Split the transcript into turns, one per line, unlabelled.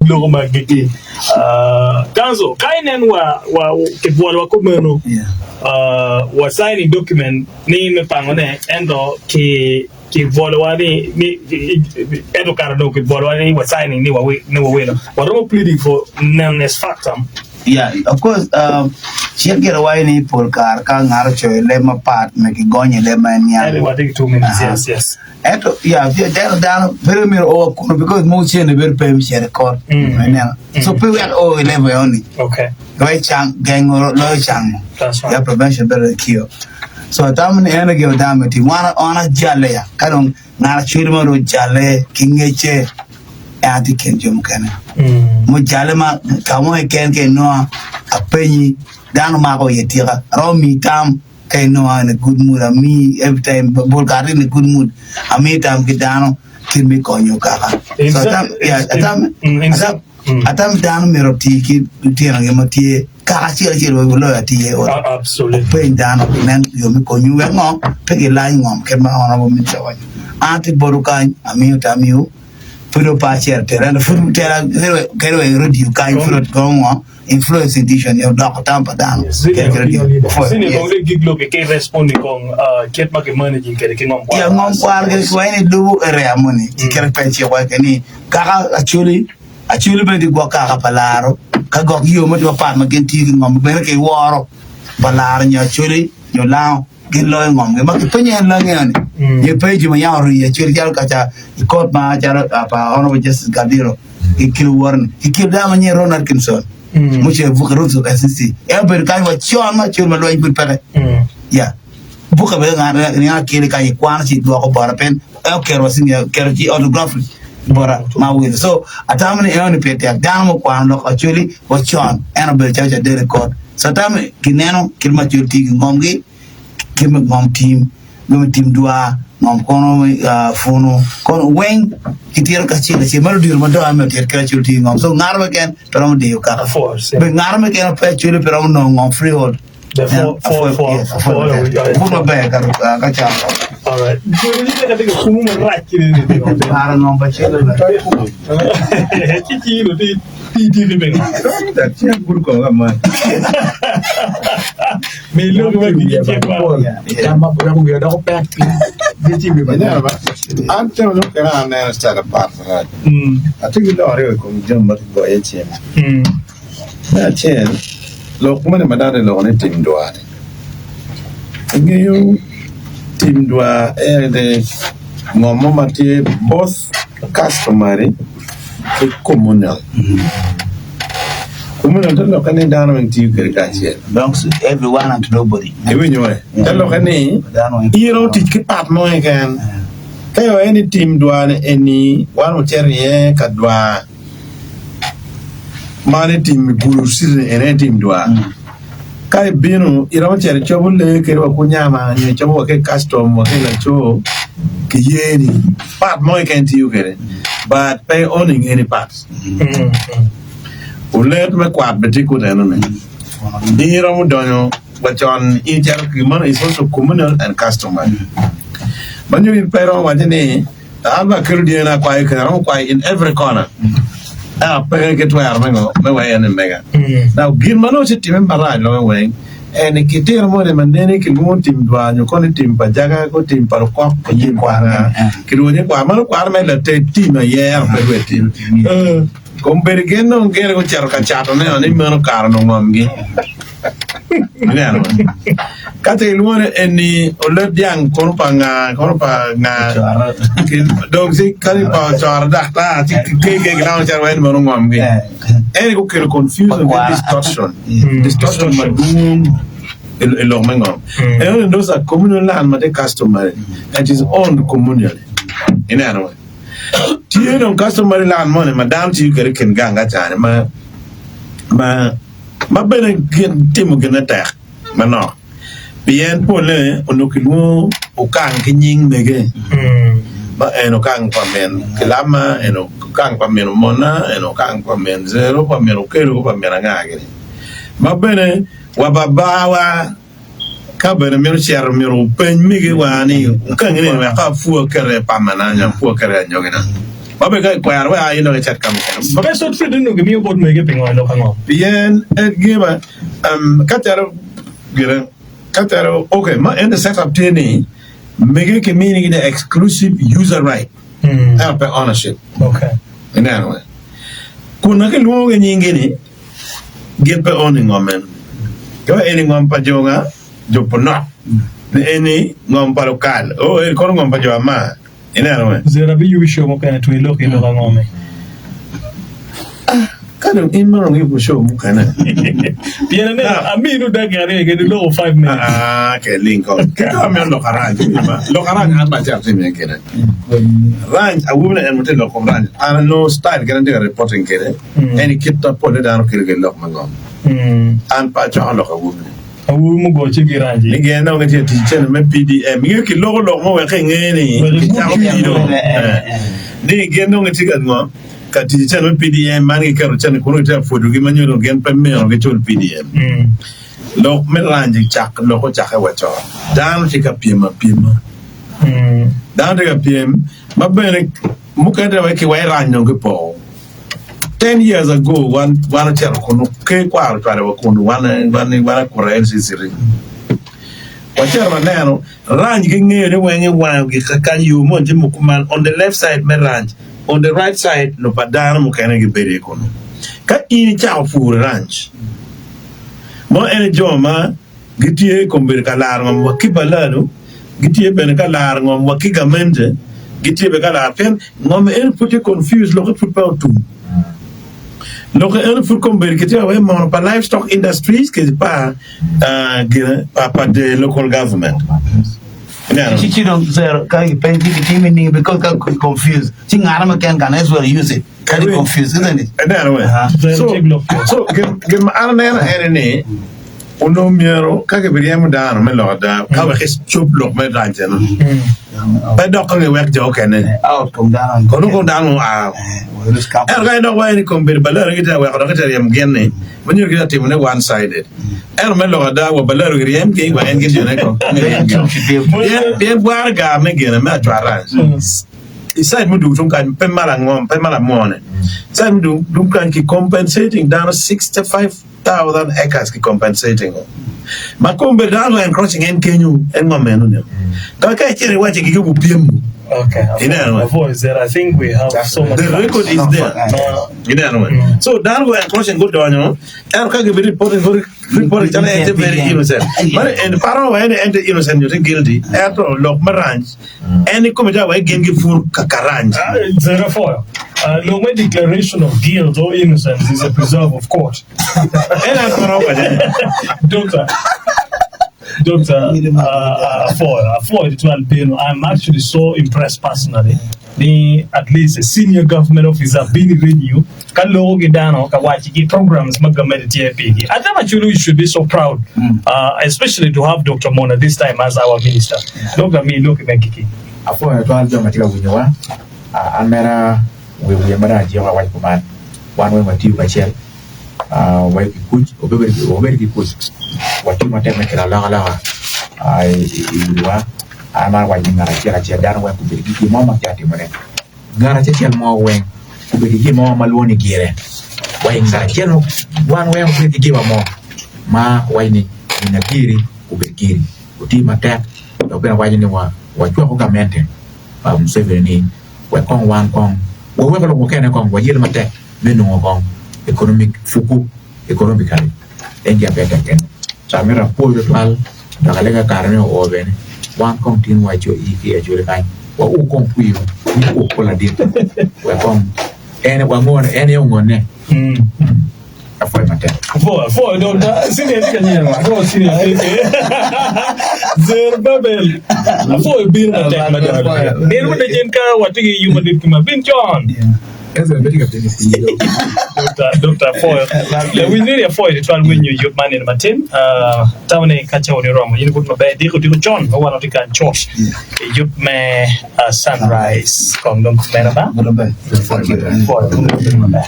loko me agikki. Council, ka inen wa wa kibwolowa kumeno, wa signing document ni me pangone ento ki kibwolowa ni ni ento kare onongo kibwolowa ni wa signing ni ni wawilo. Waromo pleading for non est factum.
Yeah, of course, um, cik gire waco ni pol kare ka ngat ocoyo leb mapat me kigonyo i leb ma en niang.
Anyway, watye ki two minutes. Yes, yes.
Ento ya deno dano bedo myero o kunu because mogo cene bedo pe me cito i kot. Ineno? So pe wek o i level eno ni.
Okay.
Loyo cang gengo loyo cango.
That's right.
Ya prevention better than cure. So atamo ni en aye gin ma dano myero otim. Wan an ajalle ya ka dong ngat acwele mo dong ojalle ki ngecce en atye i kin jo mukene. Mujalle ma ka mo keken ka inonga apenyi dano mako iye tika aromo miyi tam. Ka inongo an in a good mood amiyi every time pol kare atye in a good mood amiyo tam ki dano kit me konyo kaka. So atam yeah atam atam atam dano myero oti ki lutinogi ma tye kaka acel acel wa loyo tye iye ot openy dano nen yo me konyi wek ngo pe gilany ngom kit ma honourable minister owaco. An atye botwu kany amiyo tammiwu pud dong pe acito atera ento pud tera kadi wa i radio kany pud waromo ngo Influencing decision nyo doko tam pa dano.
Senior kong dong gig lok ki respond i kong kit ma ki managing kwede ki ngom kwaro.
Ya ngom kwaro kede ki waco ni lubo area moni ci kite pe cik waco ni kaka Acholi Acholi bene tye gwok kaka pa laro ka gwok yo mo tye mapat ma gin tiyo ki ngom bene ki woro pa laro nyo Acholi nyo lango. Gin loyo ngomgi ma gipenyo en lange ni, nyo ipenyo jo ma yam oruyo acel calo ka ca i kot ma calo pa Honourable Justice Gabiro i kilo woro-ni, i kilo dano ma nyinge Ron Atkinson mucoyo bukke Roots of Ethnicity. En obedo kany wa con ma acel ma lweny pud peke. Ya, bukke bene ngat ngat akele kany ikwano ci idwoko bota pien en oketo wa cing oketo ci autograph bota ma awilo. So atamo ni enoni pire tek dano mukwano lok Acholi wa con en obedo calo caden i kot. So atamo ni gineno kit ma Acholi tiyo ki ngomgi kit me ngom tim, me tim dwar, ngom kono punu kono weng kitito kacel acel ma ludito madongo aye myero otit kit Acholi tiyo ki ngom. So ngat mo keken pe romo diyo kaka bene ngat mo keken ma pe Acholi pe romo nongo ngom freehold. Pud maber ka cako.
An tye mukene aneno calo pat marac. Atye ki lok aryo i kom jami ma kigoyo iye cim. Me acel, lok moni ma dano giloko ni tim dwar-ni, ingeyo tim dwar en aye ngo mo ma tye both customary ki communal. Communal te lokke ni dano weng tiyo kwede kacel. Iwinyo we? Te lokke ni in iromo tic ki pat mo keken. Ka iwaco ni tim dwar-ni eni wan wucito iye ka dwar. Man itim i gulu citi ene aye itim dwar. Ka ibino iromo cito icobo lee kede wa kunyama nyo icobo wa ki i custom wa ki i laco kiyeni part mo keken itiyo kede but pe owning any part. Olet me kwat bene tye kut enoni. In iromo donyo wa con in icito ki meno is also communal and customary. Ma nyuto in pe iromo waco ni An bene akelo dyangina akwayo kene, aromo kwayo in every corner. Ento apeke ki twero me ngo me weko en ni mega. Now gin ma nongo citime marac loyo weng en ni kitino moni ma neni kilwongo tim dwar nyo kono ni tim pa jaga ko tim pa lukok ko tim pa nga kilwongo ni kwar mano kwar me lated tim aye ento pe rwed tim. Kombeddi gin dong gire gucito ka cato ne ni meno kare onongo ngomgi. Ineno? Ka ce ilwongo ni eni olet dyang kono pa nga, kono pa nga, dong ci kadi pa ocoro daktar ci kike gilamo calo en meno ngomgi. Eni gukelo confusion ki distortion, distortion madwong i lok me ngom. Enoni those are communal land ma tye customary and is owned communally. Ineno? Tye dong customary land moni ma dano tiyo kwede i kin gang ka cani ma ma ma bene gin timo gine tek manok pien polle onongo kilwongo okang ki nying mege ma en okang pa min Kilama, en okang pa min Omona, en okang pa min Zero, pa min Okello, pa min anga gini ma bene wa babawa Ka bene mito cito, myero wupeny megiwa ni, 'Wukangi ni wek apwur akete i pamana nyo apwur akete i anyogina? Ma bene ka ikwero wek a in dok icit ka mukene.
Pe certificate onongo gimiyo bot mege pingo i lok ango?
Pien en gima ka calo gire ka calo ok ma en set up tye ni mege ki mini gi the exclusive user right ento pe ownership.
Okay.
Ineno we? Kun ma kilwongo ki nyingi ni gin pe owning ngom meno. Ka eni ngom pa jo nga? Jo Ponok. Ni eni ngom pa lukal. Oh eni kono ngom pa jo Amar. Ineno we?
Zera biyubo show mukene twii lok i lok ango me?
Ah, ka dong in ma dong iyubo show mukene.
Pien aneno aminu dakika aryo keken iloko five minutes.
Ah, ke ling kong. Ki to amito lok aranj. Lok aranj an bene acako timo iye kene. Ranj, awobi ni en tye lok kom ranj. An anongo style kene atye ka reporting kede. En i kit ma pole dano kelo kede lok me ngom. An pe acwako lok awobi ni.
Awobi mugo ci giraci.
Ni gin dong gitye ka tic cene me PDM. Inge kiloko lok mo wek inge ni kicako pido. Ni gin dong gitye ka ngo ka tic cene me PDM man giketo cene kunu gitye ka pwodogi ma nyuto gin pe myero gicul PDM. Lok me rangi cak lok ocakke wa con. Dano tye ka pyem apyema. Dano tye ka pyem ma bene mukene tye wa ki wa i rany dong kipoko. Ten years ago wan wan ocito kunu ker kwaro ocwalo wa kunu wan wan wan akura LCC wacito waneno ranch ki ngeyo ni weng iwango gi kakany yo moni tye mukuman on the left side me ranch on the right side lupa dano mukene gibedo iye kunu ka in icako puro i ranch mo ene jo ma Gitye i kom bedo ka laro ngom wa ki balalu, gitye bene ka laro ngom wa ki gamente, gitye bene ka laro pien ngom eno pud tye confused lokke pud pe otum. Lokke eno pud kombeddi kitye ka weko mono pa livestock industries ki pa gine pa pa the local government. Ineno?
Ci ci dong zero ka ipeny ci kitimi ni because ka confused ci ngara ma ken can as well use it ka di confused isn't it?
Ineno we? So so gin gin ma an aneno ene ni Onongo myero ka kibiryemo dano me lok ada ka wek ecob lok me rac eno, pe dok kong iwek jo okene. Kono kong dano oa. Ento ka idok wa en i kom bedo balalo gitye ka weko dok gitye ka ryemo gin ni, ma nyuto gitye ka timone one sided. Ento me lok ada wa balalo giryem ki wa en gitine kong giryem gi. Pien bwaro gar me gine me acwara i side mudug tung kany pe malo angom pe malo amwone. Side mudug tung kany ki compensating dano 65 thousand acres ki compensating o ma kombe dano encroaching en kenyo en ngom meno nio ka ka icito iwaci gi yubu pyem
Okay.
ineno
A voice there. I think we have so much
the record is there ineno so dano go encroaching gudonyo ento ka gibi reporting go report calo en tye very innocent but en paro wa en en tye innocent nyo tye guilty ento lok me ranch En i kome cawa wek gin gipur kakaranc.
Therefore, lok me declaration of guilt or innocence is a preserve of court.
En aye kono owaco ni.
Doctor, Doctor, apwoyo, apwoyo tutwal bino. I'm actually so impressed personally ni at least a senior government officer bino i radio ka loko ki dano ka waci ki programs ma gamente tye pigi. Atamo actually we should be so proud especially to have Doctor Mona this time as our minister. Doctor mi loki me giki.
Apwoyo twal jo ma tye ka winyowa. An mera wi wiya ma dong ajiko awaco kuman, wan weng watiyo kacel wa ki kuc, wabedo ki kuc, watiyo matek me kelo alokaloka i wiwa. An amaro waco ni ngat acel acel dano weng obedo ki gin mo ma tye ka timone. Ngat acel mo weng obedo ki gin mo ma lwongo ni gire wa i ngat acel wan weng wabedo ki giwa mo ma waco ni gin agiri obed giri oti matek dok bene waco ni wacwako gamente pa Museveni ni wek kong wan kong waweko lok mukene kong wayelle matek me nongo kong economic fuku economically en gin aye tek kene. Co amito apwoyo tutwal dok alega kare me oo bene wan kong tin wa i ki Acholi kany wa ur kong kwir ni ur ko ladit wek kong en wango ni en aye ongone apwoyo matek.
Apwoyo apwoyo dong da senior tye ka nyero apwoyo senior tye Zerubbabel apwoyo bino matek mada nino me cen ka watye ki yub madit ki ma bin con. Dokta apwoyo lawiny redi apwoyo tutwal winyo yub man nino matin atamo ni ka cawa ni oromo in ibut maber diko diko con ma wan watye kany cut i yub me sunrise kong dong kumeno ba apwoyo maber.